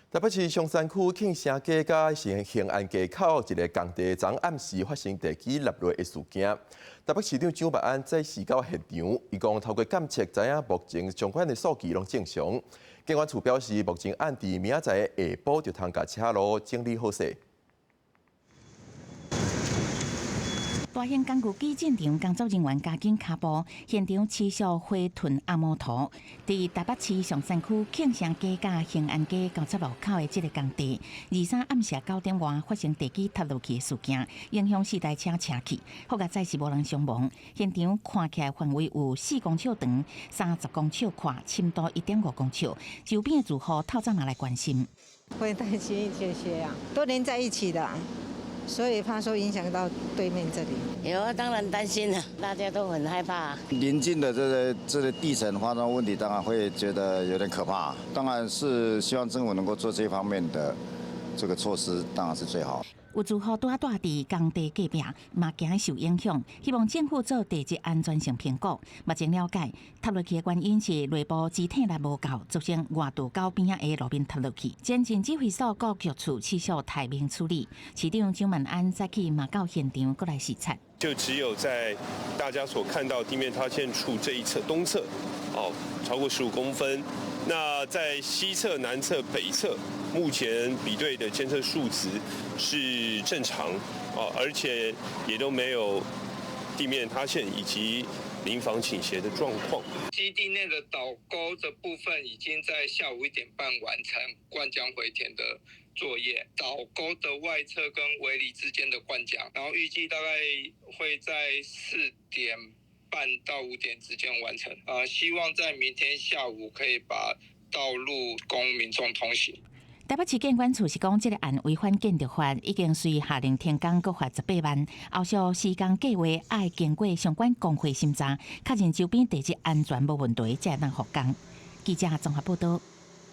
台北市松山區慶城街佮興安街口一个工地，昨暗時發生地基塌落的事件。台北市長蔣萬安載時到現場，伊講透過檢測，知影目前相關的數據攏正常。建管處表示，目前按佇明仔載下晡就通共車路整理好勢。大型工具機進場，工作人員加緊跤步，現場持續回屯阿摩塗。佇台北市松山區慶城街佮興安街交叉路口的這个工地，23暗時9點外發生地基塌落去的事件，影響四台車車去，好佳哉是無人傷亡。現場看起來範圍有4公尺長、30公尺寬，深度1.5公尺。周邊的住戶透早嘛來關心。會擔心這些啊，都連在一起的。所以怕說影響到對面這裡。有啊，當然擔心了，大家都很害怕。鄰近的這個地層發生問題，當然會覺得有點可怕。當然是希望政府能夠做這方面的這個措施，當然是最好。有住戶拄仔蹛佇工地隔壁，嘛驚受影響，希望政府做地質安全性評估。目前了解，塌落去的原因是內部支撐力無夠，造成外渡溝邊仔的路面塌落去。前進指揮所各局處持續待命處理。市長蔣萬安早起嘛到現場閣來視察。就只有在大家所看到地面塌陷處這一側東側，哦，超過15公分。那在西側、南側、北側，目前比對的監測數值是正常，哦，而且也都沒有地面塌陷以及鄰房傾斜的狀況。基地內的導溝的部分已經在下午1點半完成灌漿回填的作業，導溝的外側跟圍籬之間的灌漿，然後預計大概會在4點半到5點之間完成。希望在明天下午可以把道路供民眾通行。台北市建管處是講，這个案違反建築法，已經隨下令停工，閣罰18萬。後續施工計劃愛經過相關工會審查，確認周邊地質安全無問題，才會當復工。記者綜合報道。